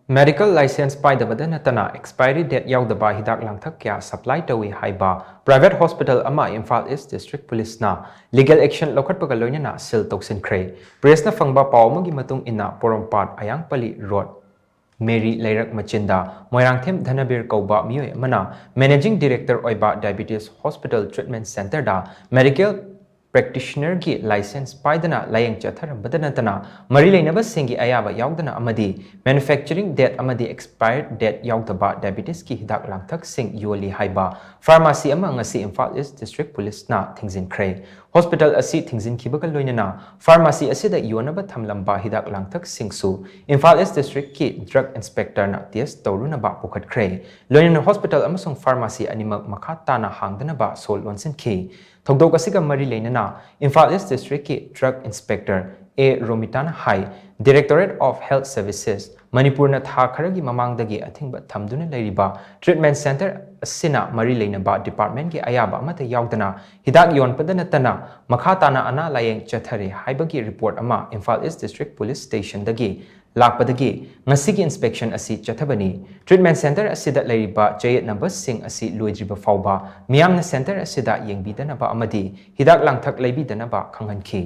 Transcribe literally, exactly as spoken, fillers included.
Medical license ꯄꯥꯏꯗꯕꯗ ꯅꯠꯇꯅ expiry date ꯌꯥꯎꯗꯕ ꯍꯤꯗꯥꯛ ꯂꯥꯡꯊꯛ ꯀꯌꯥ supply ꯇꯧꯏ ꯍꯥꯏꯕ private hospital ꯑꯃ ꯏꯝꯐꯥꯜ East District Police ꯅ legal action ꯂꯧꯈꯠꯄꯒ ꯂꯣꯏꯅꯅ seal ꯇꯧꯁꯤꯟꯈ꯭ꯔꯦ꯫ Press ꯅ ꯐꯪꯕ ꯄꯥꯎ ꯑꯃꯒꯤ ꯃꯇꯨꯡ ꯏꯟꯅ, ꯄꯣꯔꯣꯝꯄꯥꯠ ꯑꯌꯥꯡꯄꯜꯂꯤ ꯔꯣꯗ ꯃꯦꯔꯤ ꯂꯩꯔꯛ ꯃꯆꯤꯟꯗ ꯃꯣꯏꯔꯥꯡꯊꯦꯝ ꯙꯅꯕꯤꯔ ꯀꯧꯕ ꯃꯤꯑꯣꯏ ꯑꯃꯅ managing director ꯑꯣꯏꯕ Diabetes Hospital Treatment Center ꯗ medical practitioner ꯒꯤ license ꯄꯥꯏꯗꯅ ꯂꯥꯌꯦꯡ ꯆꯠꯊꯔꯝꯕꯗ ꯅꯠꯇꯅ, ꯃꯔꯤ ꯂꯩꯅꯕꯁꯤꯡꯒꯤ ꯑꯌꯥꯕ ꯌꯥꯎꯗꯅ ꯑꯃꯗꯤ manufacturing date ꯑꯃꯗꯤ expired date ꯌꯥꯎꯗꯕ diabetes ꯀꯤ ꯍꯤꯗꯥꯛ ꯂꯥꯡꯊꯛꯁꯤꯡ ꯌꯣꯜꯂꯤ ꯍꯥꯏꯕ pharmacy ꯑꯃ ꯉꯁꯤ ꯏꯝꯐꯥꯜ East District Police ꯅ ꯊꯤꯡꯖꯤꯟꯈ꯭ꯔꯦ꯫ Hospital ꯑꯁꯤ ꯊꯤꯡꯖꯤꯟꯈꯤꯕꯒ ꯂꯣꯏꯅꯅ pharmacy ꯑꯁꯤꯗ ꯌꯣꯟꯅꯕ ꯊꯝꯂꯝꯕ ꯍꯤꯗꯥꯛ ꯂꯥꯡꯊꯛꯁꯤꯡꯁꯨ ꯏꯝꯐꯥꯜ East District ꯀꯤ drug inspector ꯅ test ꯇꯧꯔꯨꯅꯕ ꯄꯨꯈꯠꯈ꯭ꯔꯦ꯫ ꯂꯣꯏꯅꯅ hospital ꯑꯃꯁꯨꯡ pharmacy ꯑꯅꯤꯃꯛ ꯃꯈꯥ ꯇꯥꯅ ꯍꯥꯡꯗꯅꯕ ꯁꯣ ꯂꯣꯟꯁꯤꯟꯈꯤ꯫ ꯊꯧꯗꯣꯛ ꯑꯁꯤꯒ ꯃꯔꯤ ꯂꯩꯅꯅ ꯏꯝꯐꯥꯜ East District ꯀꯤ drug inspector A ꯔꯣꯃꯤꯇꯥꯅ high, Directorate of Health Services ꯃꯅꯤꯄꯨꯔꯅ ꯊꯥ ꯈꯔꯒꯤ ꯃꯃꯥꯡꯗꯒꯤ ꯑꯊꯤꯡꯕ ꯊꯝꯗꯨꯅ ꯂꯩꯔꯤꯕ treatment center ꯑꯁꯤꯅ ꯃꯔꯤ ꯂꯩꯅꯕ department ꯀꯤ ꯑꯌꯥꯕ ꯑꯃꯠꯇ ꯌꯥꯎꯗꯅ ꯍꯤꯗꯥꯛ ꯌꯣꯟꯕꯗ ꯅꯠꯇꯅ ꯃꯈꯥ ꯇꯥꯅ ꯑꯅꯥ ꯂꯥꯌꯦꯡ ꯆꯠꯊꯔꯤ ꯍꯥꯏꯕꯒꯤ report ꯑꯃ Imphal East District Police Station ꯗꯒꯤ ꯂꯥꯛꯄꯗꯒꯤ ꯉꯁꯤꯒꯤ inspection ꯑꯁꯤ ꯆꯠꯊꯕꯅꯤ꯫ Treatment center ꯑꯁꯤꯗ ꯂꯩꯔꯤꯕ ꯆꯌꯦꯠꯅꯕꯁꯤꯡ ꯑꯁꯤ ꯂꯣꯏꯗ꯭ꯔꯤꯕ ꯐꯥꯎꯕ ꯃꯤꯌꯥꯝꯅ center ꯑꯁꯤꯗ ꯌꯦꯡꯕꯤꯗꯅꯕ ꯑꯃꯗꯤ ꯍꯤꯗꯥꯛ ꯂꯥꯡꯊꯛ ꯂꯩꯕꯤꯗꯅꯕ ꯈꯪꯍꯟꯈꯤ꯫